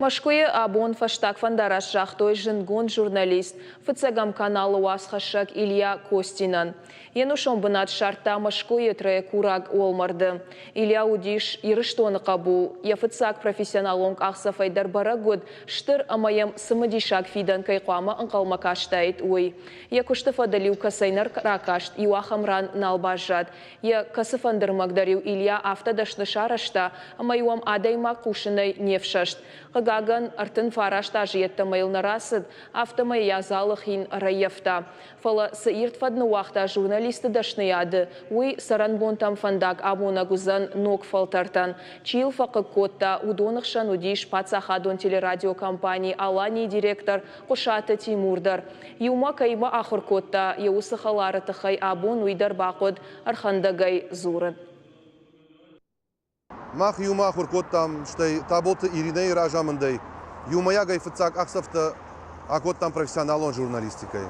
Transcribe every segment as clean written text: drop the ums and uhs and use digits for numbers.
Мӕскуыйы абон фӕстаг фӕндараст загътой зындгонд журналист, Фыццӕгӕм каналы уацхӕссӕг Илья Костинӕн. Йе нусон бынат ссардта Мӕскуыйы Троекураг уӕлмӕрды. Илья уыдис Ирыстоны хъӕбул. Йӕ фыццаг профессионалон къахдзӕфӕй дӕр бӕрӕг уыд, стыр ӕмӕ йӕм цымыдисаг фидӕн кӕй хъуамӕ ӕнхъӕлмӕ кастаид, уый. Йӕ куысты фӕдыл-иу кӕцӕй нӕ ракаст, иу ахӕм ран нал баззад. Йӕ кӕцыфӕнды рмӕг дӕр-иу Илья афтӕ дӕсны сарӕзта, ӕмӕ-иу ӕм адӕймаг хъусынӕй не фсӕст. Хъыгагӕн, 39 азы йеддӕмӕ йыл нӕ рацыд, афтӕмӕй йӕ адзалы хин ӕрӕййӕфта. Фӕлӕ цы ирд фӕд ныууагъта журналисты дӕсныйады, уый цӕрӕнбонтӕм фӕндаг амонӕг уыдзӕн ног фӕлтӕртӕн. Чи йыл фӕхъыг кодта, уыдоны хсӕн уыдис паддзахадон телерадиокомпани Алани-йы директор Хъуысаты Тимур дӕр. Иумӕ кӕимӕ ахуыр кодта, йӕ уыцы хӕлары тыххӕй абон уый дӕр бахъуыд ӕрхӕндӕгӕй дзурын. Мах иумӕ ахуыр кодтам, стӕй Таболты Иринӕйы разамындӕй иумӕйагӕй фыццаг ӕхсӕвтӕ акодтам профессионалон журналистикӕйы.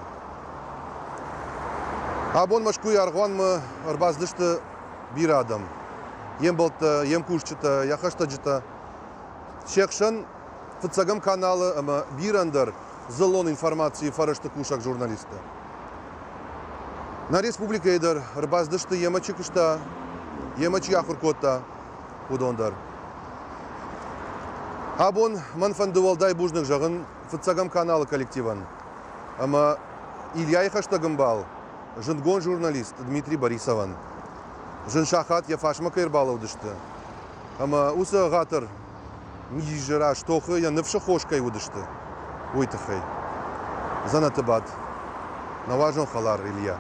Абон Мӕскуыйы аргъуанмӕ ӕрбацыдысты бирӕ адӕм. Йе мбӕлттӕ, йе мкусджытӕ, йӕ хӕстӕджытӕ. Се хсӕн фыццӕгӕм каналы ӕмӕ бирӕ ӕндӕр дзыллон информацийы фӕрӕзты кусӕг журналисттӕ. Нӕ республикӕйы дӕр ӕрбацыдысты, йемӕ чи куыста, йемӕ чи ахуыр кодта, уыдон дӕр. Абон мӕн фӕнды уӕлдай бузныг зӕгъын фыццӕгӕм каналы коллективӕн ӕмӕ Ильяйы хӕстӕг ӕмбал, зындгонд журналист Дмитрий Борисовӕн. Зын сахат йӕ фарсмӕ кӕй ӕрбалӕудысты ӕмӕ уыцы ӕгъатыр низы раз тохы йӕ ныфсы хос кӕй уыдысты, уый тыххӕй. Дзӕнӕты бад, нӕ уарзон хӕлар Илья.